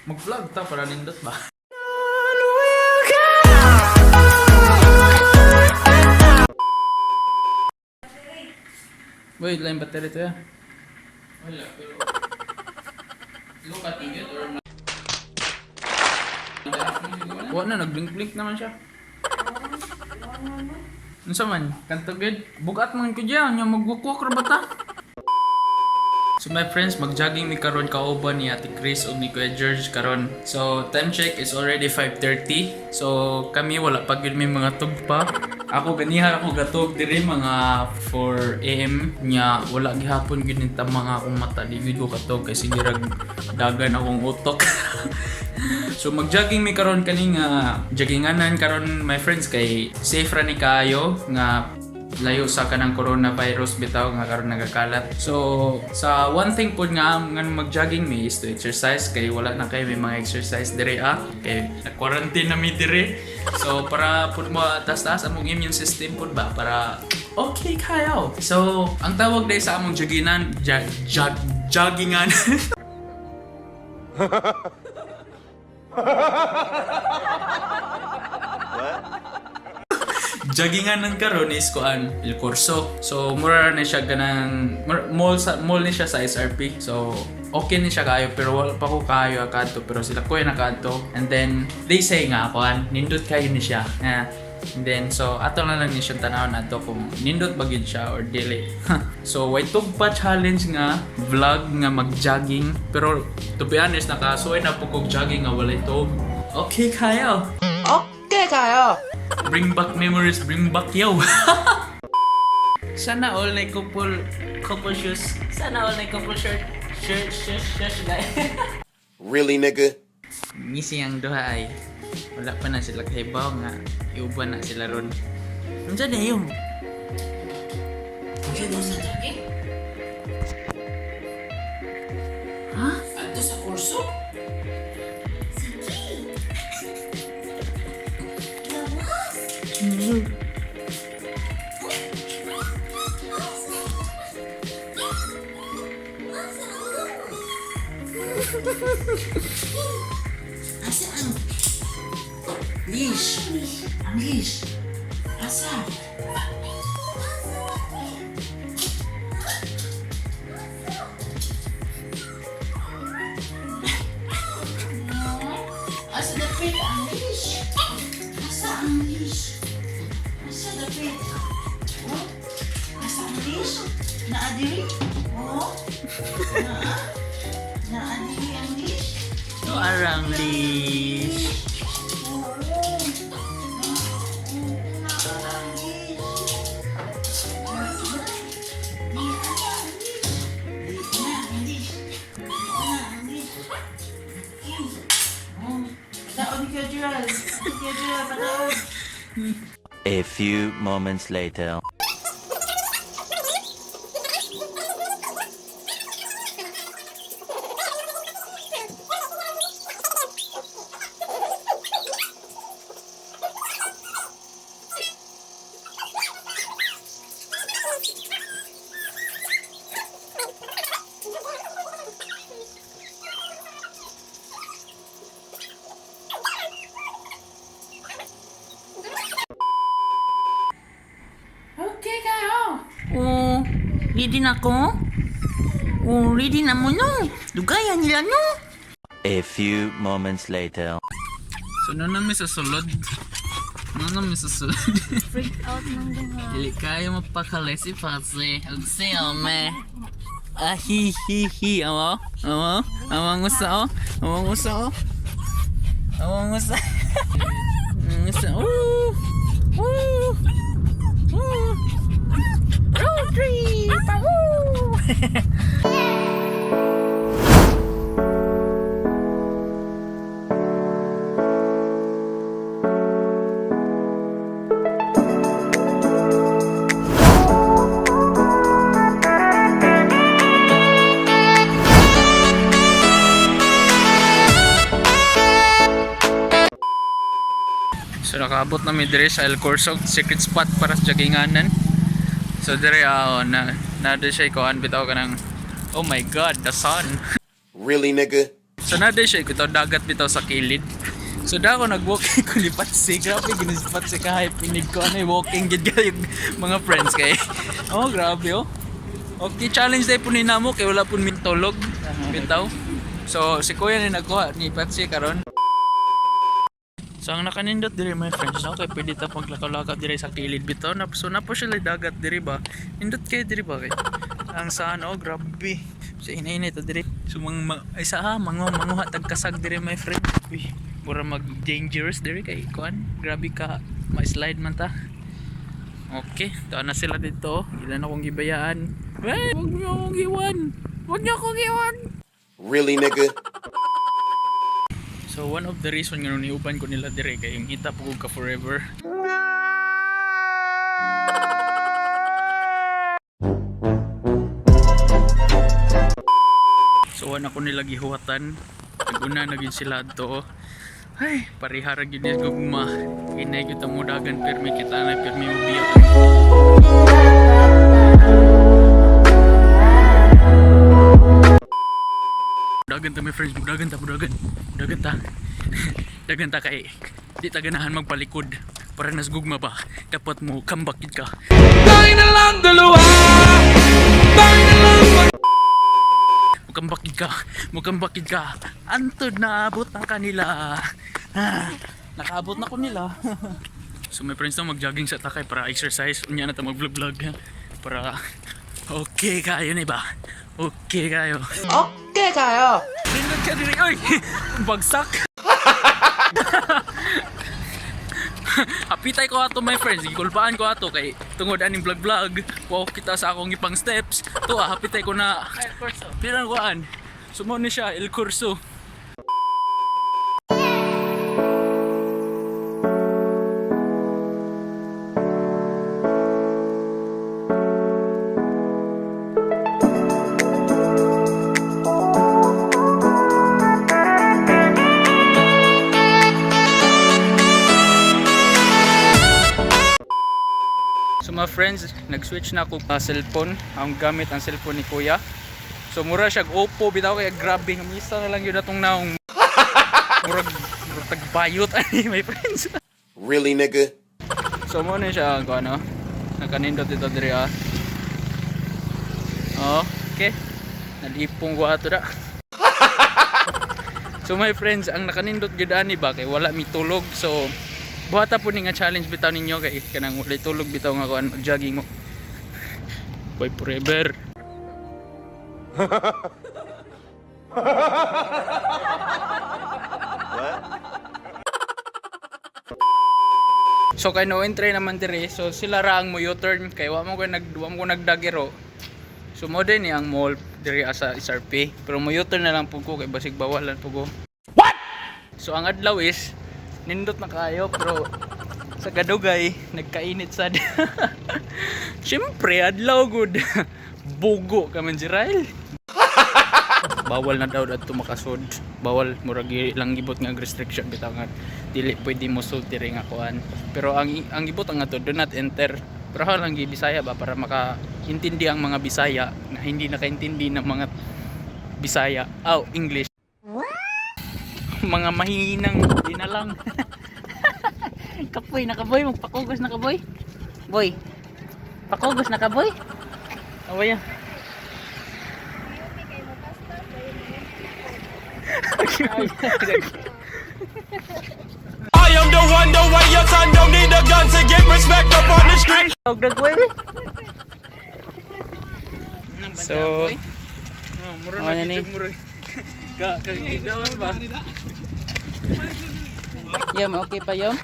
Mag-vlog ta para nindot ba? Wait, lang battery to ya. Wala, pero look at it or not. Wala na, nag-blink-blink naman siya. Unsa man? Kanto gid. Bugat man ko diyan, nya magwakwak ra ba ta? So my friends, mag-jogging mi karon kauban ni Ate Chris ug ni Kuya George karon. So time check is already 5:30. So kami wala pa gyud may mga tugpa. Ako ganiha ako gatog diri mga 4 AM nya wala gihapon gyud ni mga akong mata, di gyud ko katog kay sige rag dagan akong utok. So mag-jogging mi karon kani nga jogginganan karon, my friends, kay safe ra ni kaayo nga layo sa kanang coronavirus bitaw nga karon nagakalat. So sa one thing pod nga mag-jogging mi is to exercise kay wala na kay may mga exercise dire ah kay na-quarantine na mi dire. So para pud mo taas-taas among immune system pud ba para okay kayo. So ang tawag day sa among joggingan jog joggingan joggingan ng karon is kuan, El Corso. So mura na siya ganang mall sa mall ni siya sa SRP. So okay ni siya kayo pero wala pa ko kayo akadto pero sila kuya nakadto. And then they say nga kuan nindot kayo ni siya. Yeah. And then so ato na lang ni siya tanawon ato kung nindot ba gyud siya or dili. So way tugpa challenge nga vlog nga mag-jogging pero to be honest nakasuway na po kog jogging nga walay tug. Okay kayo. Okay kayo. Bring back memories, bring back yo. Sana all na couple couple shoes. Sana all na couple shirt. Shirt, shirt, shirt, guys. Really, nigga? Ngisi ang duha ay wala pa na sila kahibaw nga iuban na sila ron. Unsa na yun? Ha? Adto sa kurso? Asa ang leash? Ang leash. Asa? Asa dapit ang leash? Asa ang leash? Asa dapit? Oh? Asa ang leash? Naa diri? Oh? Naa? Naa diri ang leash? So arang leash. Oo. Oo, naa ang leash. Di ana ang leash. Di na ang leash. Di na ang leash. Oh. Pataon ni Kuya Gerald. Kuya Gerald, pataon. A few moments later. Okay kayo. Oh, ready na ko? Oh, ready na mo no. Dugayan nila no. A few moments later. So no na mi sa sulod. No na mi sa sulod. Freak out ng duha. Dili kayo mapakali si Pasi. Ug si Ome. Ah, hi, hi, hi. Amo? Amo? Amang usa, oh. Amang usa, oh. Amang usa. Amang usa. Woo! Woo! Woo! Road trip! Woo! So nakaabot na mi diri sa El Corso, secret spot para sa jogginganan. So diri ah oh, na na do siya ikuan bitaw kanang, oh my God, the sun. Really, nigga? So na siya ikaw dagat bitaw sa kilid. So da ako nag-walking ko ni Patsy. Grabe gini si Patsy ka-hype inig ko ano walking gid kayo mga friends kay. Oh, grabe oh. Okay, challenge day po ni namo kay wala pud mintulog bitaw. So si Kuya ni nagkuha ni Patsy karon. So ang nakanindot diri, my friends, no, kay pwede ta paglakaw-lakaw diri sa kilid bitaw na, so na po sila dagat diri ba. Nindot kay diri ba kay. Ang sa ano, grabe. Sa inay ta diri. So mga ay sa ha, manguha manguha tagkasag diri, my friend. Uy, mura mag dangerous diri kay kuan. Grabe ka ma-slide man ta. Okay, tuan na sila dito. Ilan akong gibayaan. Eh, wag niyo akong iwan. Wag niyo akong iwan. Really, nigga? So one of the reason nga niuban ko nila dire kay yung hita pugog ka forever. So one ako nila gihuwatan. Naguna na gyud sila adto. Ay, parihara gyud ni gugma. Inay gyud ang mudagan pirmi kita na pirmi mo biya. Dagan ta, my friends, dagan ta, dagan. Dagan ta. Dagan ta kay di ta ganahan magpalikod. Parang nasgugma ba? Dapat mo comeback gid ka. Tayo na lang dalawa. Tayo na lang. Mukhang bakit ka. Mukhang bakit ka. Antod na abot na kanila. Ah, nakaabot na ko nila. So my friends, na mag-jogging sa takay para exercise. Unya na ta mag-vlog-vlog. Para okay kayo ni ba? Okay kayo. Okay kayo. Pindot ka diri. Oy! Bagsak. Hapitay ko ato, my friends, gikulpaan ko ato kay tungod aning vlog vlog. Wow kita sa akong ipang steps. To ah, hapitay ko na. Pirang kuan. Sumo ni siya El Curso. So mga friends, nag-switch na ako sa cellphone. Ang gamit ang cellphone ni Kuya. So mura siya Oppo bitaw kaya grabe misa na lang yun atong naong murag murag tagbayot ani, my friends. Really, nigga? So mo na siya ang ano. Nakanindot dito diri ah. Oh, okay. Nalipong ko ato da. So my friends, ang nakanindot gyud ani ba kay wala mi tulog. So buhata po ni nga challenge bitaw ninyo kay kanang walay tulog bitaw nga kuan mag-jogging mo. Boy forever. So kay no entry naman diri, so sila ra ang mo U-turn kay wa mo ko nagdagero. So mo din ni ang mall diri asa SRP, pero mo U-turn na lang pud ko kay basig bawalan pud ko. What? So ang adlaw is nindot na kayo pero sa kadugay nagkainit sad. Siyempre adlaw gud. Bugo ka man Jirael. Bawal na daw adto makasud. Bawal, murag lang gibot nga restriction bitaw nga dili pwede mo sud diri nga kuan. Pero ang gibot ang ato do not enter. Pero how lang gi Bisaya ba para makaintindi ang mga Bisaya na hindi nakaintindi ng mga Bisaya. Aw, English. Mga mahinang di na lang. Kapoy na ka, boy. Magpakugos na ka, boy. Boy. Pakugos na ka, boy. Away ah. I am the one, the way your son don't need a gun to get respect up on the street. Dog, boy. So, oh, mura Oh, na yan eh. gid mura. Ka ka gidawan ba? Yom, okay pa, Yom?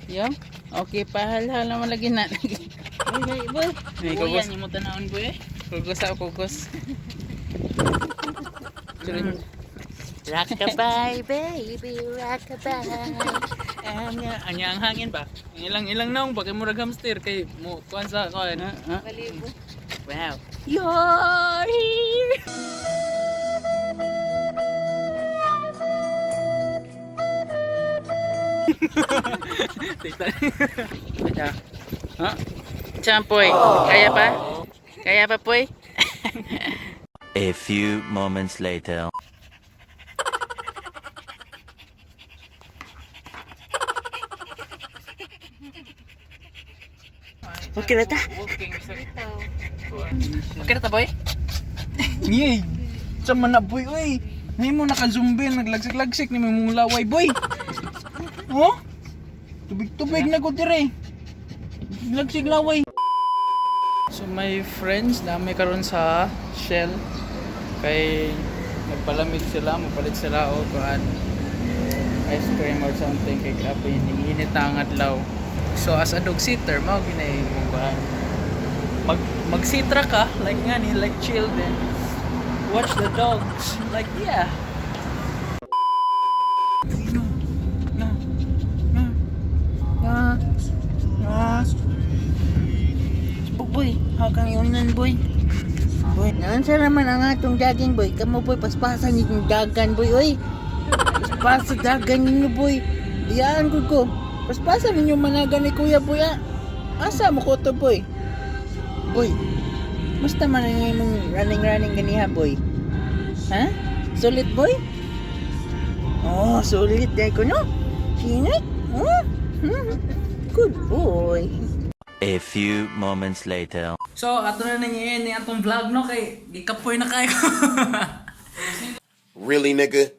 Yom? Okay pa, halhal naman lagi na. Boy, boy, boy. Ay, kugos. Kuya, mo tanawon, boy. Kugos ako, kugos. Rockabye, baby, rockabye. Anya, anya ang hangin ba? Ang ilang ilang naong ba kay murag hamster kay mo kuan sa kuan. Wow. You're here. Tita. Ito. Huh? Saan, Poy? Kaya pa? Kaya pa, Poy? A few moments later. Okay na ta? Okay na ta, boy? Yay! Sa man na, boy, oy! May mo naka-zumbi, naglagsik-lagsik ni mong laway, boy! Oh? Tubig-tubig na ko dire. Lagsik laway. So my friends, dami karon sa Shell kay nagpalamig sila, mapalit sila o kuan ice cream or something kay grabe init na ang adlaw. So as a dog sitter, mao ginay mong kuan. Magsitra ka like nga ni, like chill, then watch the dogs, like, yeah. No. No. No. Na. Na. Boy, how kang yunan, boy? Boy, naansa naman ang atong jogging, boy. Kamo, boy, paspasan ninyong dagan, boy, oy. Paspasa dagan ninyo, boy. Diyaan ko ko. Paspasan ninyo managan ni kuya, boy, ah. Asa mo ko to, boy? Boy, musta man ang imong running-running ganiha, boy? Ha? Sulit, boy? Oh, sulit dahil ko, no? Sinit? Oh? Good boy. A few moments later. So, ato na nang i-end ni atong vlog, no, kay gikapoy na kayo. Really, nigga?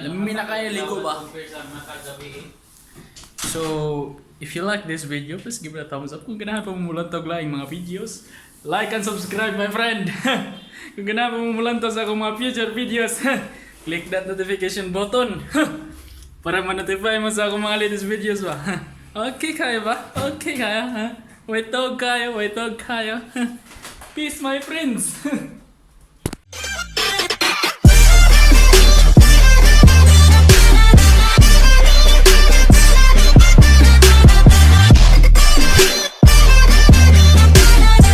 Lami na kayo ligo ba? So, if you like this video, please give it a thumbs up. Kung ganahan pa mumulantaw laing mga videos, like and subscribe, my friend. Kung ganahan pa mumulantaw sa akong mga future videos, click that notification button para ma-notify mo sa akong mga latest videos ba. Okay kayo ba? Okay kayo, ha? Wait dog kayo, wait dog kayo. Peace, my friends.